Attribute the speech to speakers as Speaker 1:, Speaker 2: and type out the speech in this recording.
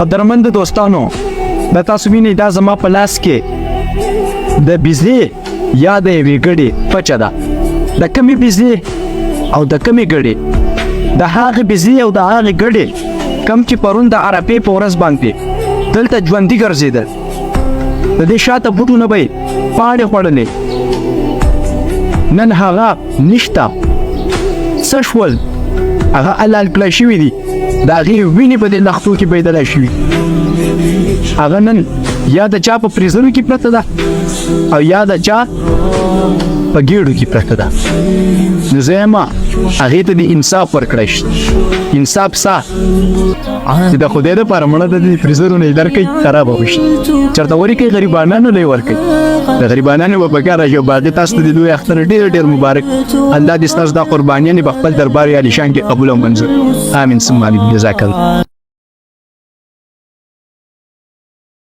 Speaker 1: قدرمند دوستانو، دا تاسو وینئ، دا زما په لاس کې د بزې یا د یوې ګډې پچه ده. د کمې بزې او د کمې ګډې؟ د هغې بزې او د هغې ګډې کم چې پرون د عرفې په ورځ باندې دلته ژوندي ګرځېدل، د دې شاته بوټو نه به یې پاڼې خوړلې، نن هغه نشته. څه شول؟ هغه حلال کړی شوي دي. د هغې وینې په دې لښتو کې بهېدلی شوي. هغه نن یا د چا په فریزرو کې پرته ده او یا د چا په ګېډو کې پرته ده. نو زه یم هغې ته د انصاف ورکړی شي. انصاف سا چې د خدای دپاره مړه د دې فریزرو نه یې درکړئ، خرابه به شي. چېرته ورکوي؟ غریبانانو له یې ورکوي، د غریبانانو به پکار راشي. او باقي تاسو ته د لوی اختر ډېر ډېر مبارک. الله دې ستاسو دا قربانیانې په خپل دربار عالیشان کې قبول او منظور. آمین ثم آمین. جزاک الله.